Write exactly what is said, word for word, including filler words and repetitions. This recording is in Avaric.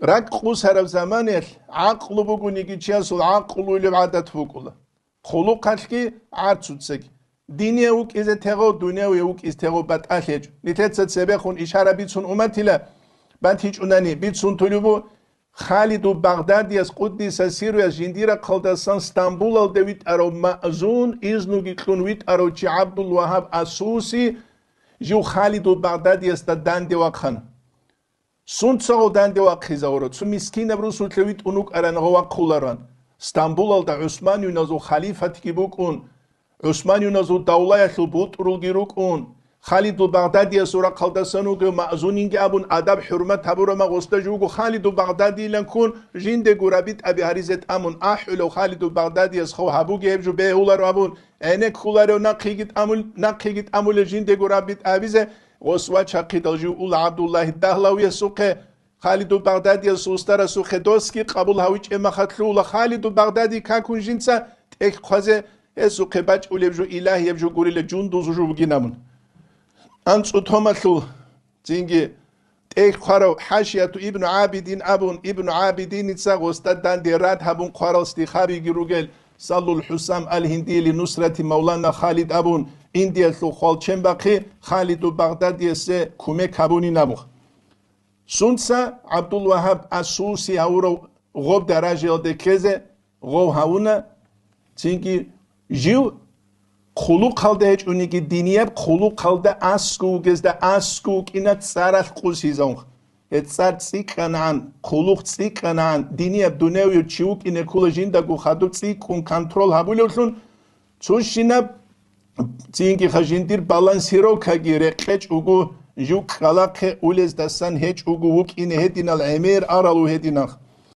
Ракь къусараб заманаялъ гӀакълу бугониги чиясул гӀакълуйлеб гӀадат букӀула. Хъулухъалъги гӀарцуцаги. Динияв вукӀизе тегъо, дунявияв вукӀизе тегъо батӀалъ гьечӀо. Нилъеца цебехун ишара бицун уматила батичӀунани бицун тулеб бу, Халиду Багъдадияс, къуддиса сируяс, жиндир рахъалдасан Стамбулалде витӀарав Маъзун, изнуги кьун витӀарав чи ГӀабдул Вагьаб Асуси, жив Халиду Багъдадиясда данде вахъана. Сунцагъо данде вахъизавура, цо мискинаб русулъе витӀун вукӀаран гъо вахъуларан. Стамбулалда ГӀусманюназул халифатги букӀун, ГӀусманюназул давлаялъул бутӀрулги рукӀун, Халидул Багъдадиясул рахъалдасан вугев Маъзунинги абун, адаб-хӀурмат гьабурама гъосда жуго Халидул Багъдадийлан ккун, жиндего рабитӀаби гьаризе тӀамун ахӀулев Халидул Багъдадияс хов гьабуге гьеб жо бегьуларо абун, гӀенеккуларев нахъеги тӀамул-, нахъеги тӀамулел жиндего рабитӀа гьабизе, гъос вачахъидал жив ула ГӀабдуллагьи Дагьлавиясухъе, Халиду Багъдадиясул устарасухъе досги къабул гьавичӀеб махалъ лъугьула Халиду Багъдади какун жинца тӀехь хъвазе, гьесухъе бачӀулеб жо илагьияб жо гурила, жундул жо бугин абун. АнцӀу томалъул цинги тӀехь хъварав ХӀашияту Ибну ГӀабидин абун, Ибну ГӀабидиница гъосда данде рад гьабун хъварал стихабиги ругел, Саллул ХӀусам ал-Гьиндили нусрати Мавлана Халид абун, Индиялъул хвалчен бахъи Халиду Багъдадиясе кумек гьабунин абун. Сунца ГӀабдул Вагьаб Асуси гьавурав гъоб даражаялде ккезе гъов гьавуна, цинги жив хъулухъалда гьечӀониги, динияб хъулухъалда аскӀов вугезда аскӀов вукӀина цӀаралъ къусизавун. Гьеб цӀар цӀикӀкӀанагӀан, хъулухъ цӀикӀкӀанагӀан, динияб дуневияб чи вукӀине ккола жиндаго хадуб цӀикӀкӀун контрол гьабулевлъун, цущинаб Цинги-ха жиндир балансировкаги рекъечӀого, жив кӀкӀалахъе улездасан гьечӀого вукӀине гьединал гӀемер аралу гьединал.